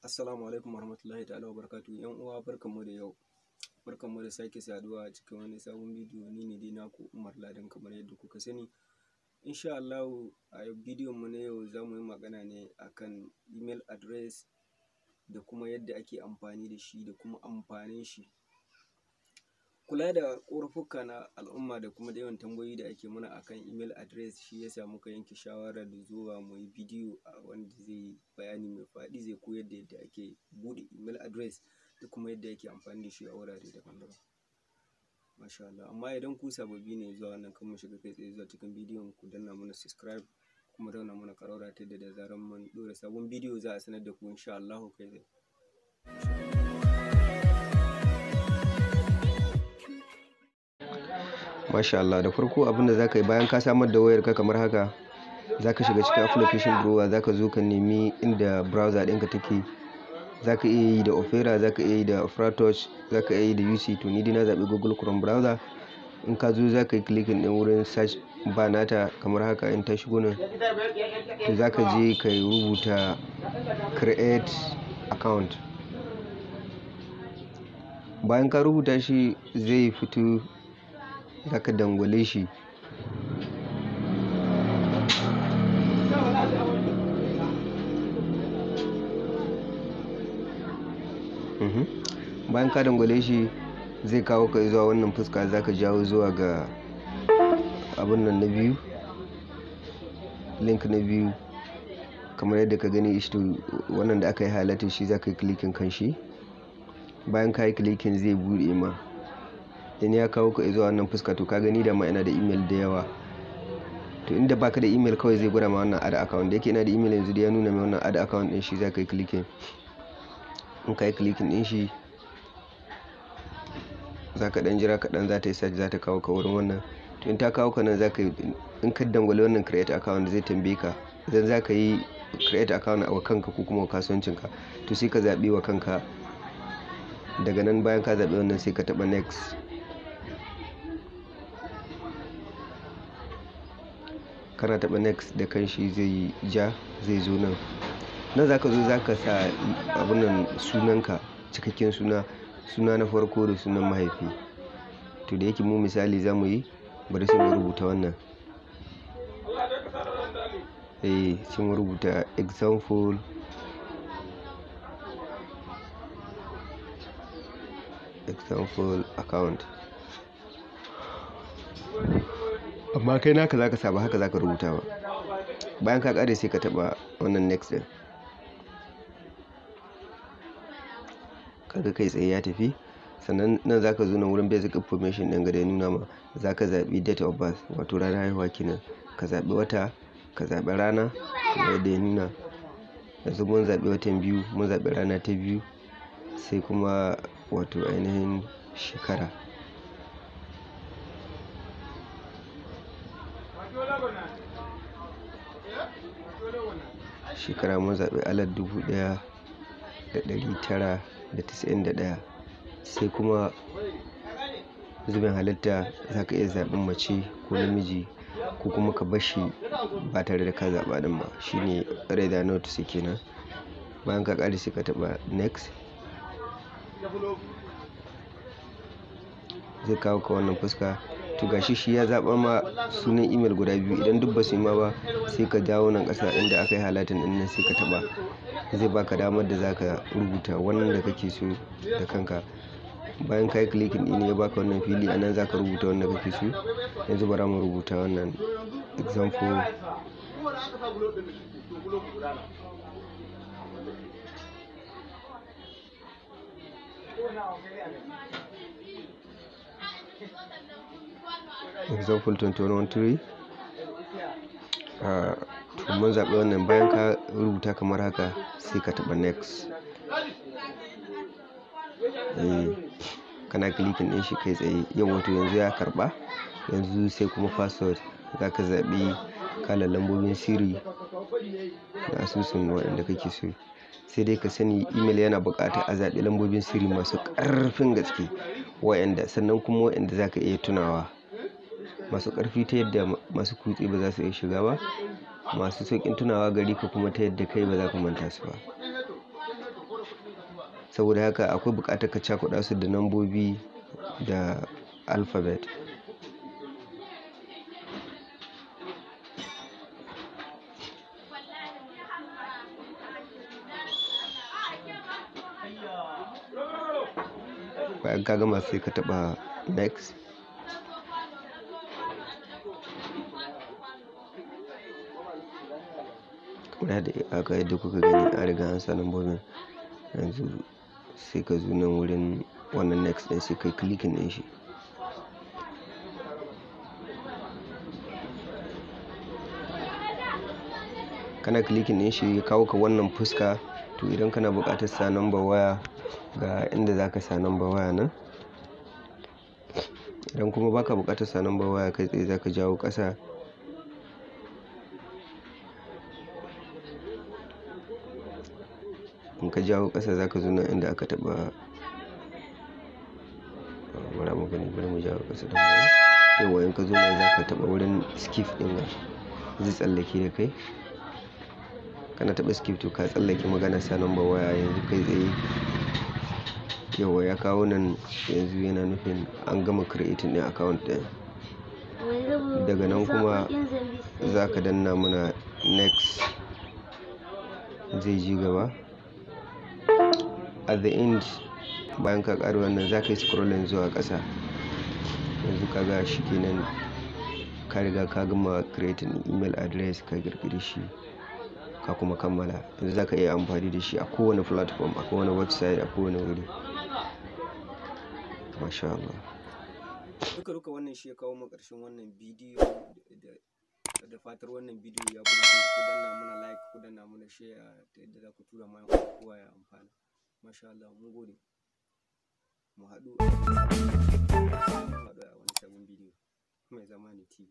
Assalamu alaikum warahmatullahi ta'ala wabarakatuh. ‘Yan uwa, barkanmu da yau. Barkanmu da sake saduwa a cikin wani sabon bidiyo. Ni ne dai naku Umar Ladan, kamar yadda kuka sani. Insha Allahu, a bidiyon mu na yau za mu yi magana ne akan email address da kuma yadda ake amfani da shi da kuma amfanin shi. Kula da ƙorafuka na al'umma da kuma yawan tambayoyi da ake mana akan email address, shi ya sa muka yanke shawarar zuwa mu yi bidiyo wanda zai yi bayani mai faɗi, zai koyar da yadda ake buɗe email address da kuma yadda ake amfani da shi a wurare daban-daban. Masha Allah. Amma idan ku sababbi ne zuwa wannan, kan mu shiga kai tsaye zuwa cikin bidiyon, ku danna mana subscribe kuma danna mana ƙararrawa, ta yadda da zarar mun ɗora sabon bidiyo za a sanar da ku, insha Allahu, kai tsaye. Masha Allah, da farko abin da za ka yi, bayan ka samar da wayarka kamar haka, za ka shiga cikin application drawer, za ka zo ka nemi inda browser ɗinka take. Za ka iya yi da Opera, za ka iya yi da Opera Touch, za ka iya yi da UC. To, ni dai na zaɓi Google Chrome browser. In ka zo, za ka yi clicking ɗin wurin search bar nata kamar haka. In ta shigo nan, to za ka je ka rubuta "create account". Bayan ka rubuta shi, zai fito, za ka dangwale shi. Bayan ka dangwale shi, zai kawo ka zuwa wannan fuska. Za ka jawo zuwa ga abun nan na biyu, link na biyu, kamar yadda ka gani. To, wannan da aka yi highlighting, shi za ka yi clicking kan shi. Bayan ka yi clicking, zai buɗe ma. In ya kawo ka zuwa wannan fuska, to ka gani, da ma ina da email da yawa. To, inda baka da email, kawai zai gwada ma wannan "add account". Da yake ina da email, yanzu da ya nuna mai wannan "add account" din, shi za ka yi clicking. In ka yi clicking din shi, za ka dan jira kaɗan, za ta yi search, za ta kawo ka wurin wannan. To, in ta kawo ka nan, za ka in ka dangwale wannan "create account", zai tambaye ka idan za ka yi create account a kanka ko kuma kasuwancinka. To, sai ka zaɓi wa kanka. Daga nan, bayan ka zaɓi wannan, sai ka taɓa "next". Kana taɓa "next", da kanshi zai ja, zai zo nan. Nan za ka zo za ka sa abun nan, sunanka, cikakken suna, suna na farko da sunan mahaifi. To, da yake mu misali za mu yi, bari sai mu rubuta wannan. Eh, sai mu rubuta example account. Amma kai naka zaka sa, ba haka zaka rubuta ba. Bayan ka ƙare, sai ka taɓa wannan "next" ɗin. Kaga kai tsaye ya tafi. Sannan nan zaka zo nan wurin basic information ɗin ga da ya nuna ma, zaka zaɓi date of birth, wato ranar haihuwa kenan. Ka zaɓi wata, ka zaɓi rana, kamar yadda ya nuna. Yanzu mun zaɓi watan biyu, mun zaɓi rana ta biyu, sai kuma wato ainihin shekara. Shekara mun zaɓi 1991. Sai kuma zubin halitta, za ka iya zaɓin mace ko namiji, ko kuma ka bar shi ba tare da ka zaɓa ɗin ba. Shine rather not say kenan. Bayan ka ƙare, sai ka taɓa "next". Zai kawo ka wannan fuska. To, gashi shi ya zaɓa ma sunan email guda biyu. Idan duk ba su yi ma ba, sai ka dawo nan ƙasa inda aka yi highlighting ɗin nan, sai ka taɓa. Zai baka damar da zaka rubuta wannan da kake so da kanka. Bayan ka yi clicking ɗin, ya baka wannan fili, a nan zaka rubuta wanda kake so. Yanzu bara mu rubuta wannan example 2113. To, mun zaɓi wannan. Bayan ka rubuta kamar haka, sai ka taɓa "next". Eh, kana clicking ɗin shi kai tsaye. Yauwa, to yanzu ya karɓa. Yanzu sai kuma password. Za ka zaɓi kalar lambobin sirri na asusun waɗanda kake so. Sai dai ka sani, email yana buƙatar a zaɓi lambobin sirri masu ƙarfin gaske, waɗanda sannan kuma waɗanda za ka iya tunawa. Masu ƙarfi ta yadda masu kutse ba za su iya shiga ba, masu sauƙin tunawa gare ka kuma ta yadda kai ba za ka manta su ba. Saboda haka akwai buƙatar ka cakuɗa su da nambobi da alphabet. Bayan ka gama sai ka taɓa next. Kamar yadda aka yadda kuka gani, an riga an sa nambobin. Yanzu sai ka zo nan wurin wannan next ɗin, sai kai clicking ɗin shi. Kana clicking ɗin shi, ya kawo ka wannan fuska. To idan kana buƙatar sa number waya, ga inda zaka sa number waya nan. Idan kuma baka buƙatar sa number waya, kai tsaye zaka jawo ƙasa. In ka jawo ƙasa, zaka zo nan inda aka taɓa. Bara mu gani, bari mu jawo ƙasa da mu. Yauwa, in ka zo nan zaka taɓa wurin skip ɗin nan, zai tsallake da kai. Kana taɓa skip, to ka tsallake maganar sa number waya yanzu kai tsaye. Yauwa, ya kawo nan yanzu, yana nufin an gama creating ɗin account ɗin. Daga nan kuma zaka danna mana next, zai ji gaba. At the end, bayan ka ƙara wannan, za ka yi scrolling zuwa ƙasa. Yanzu ka ga shi kenan, ka riga ka gama creating email address, ka ƙirƙiri shi, ka kuma kammala. Yanzu za ka iya amfani da shi a kowane platform, a kowane website, a kowane wuri. Masha Allah. Duka duka wannan shi ya kawo mu ƙarshen wannan bidiyo. Da fatar wannan bidiyo ya burge ku. Danna muna like, ku danna muna share, ta yadda za ku tura ma kowa ya amfana. Masha Allah, mun gode. Mu haɗu a wani sabon bidiyo. Mai Zamani TV.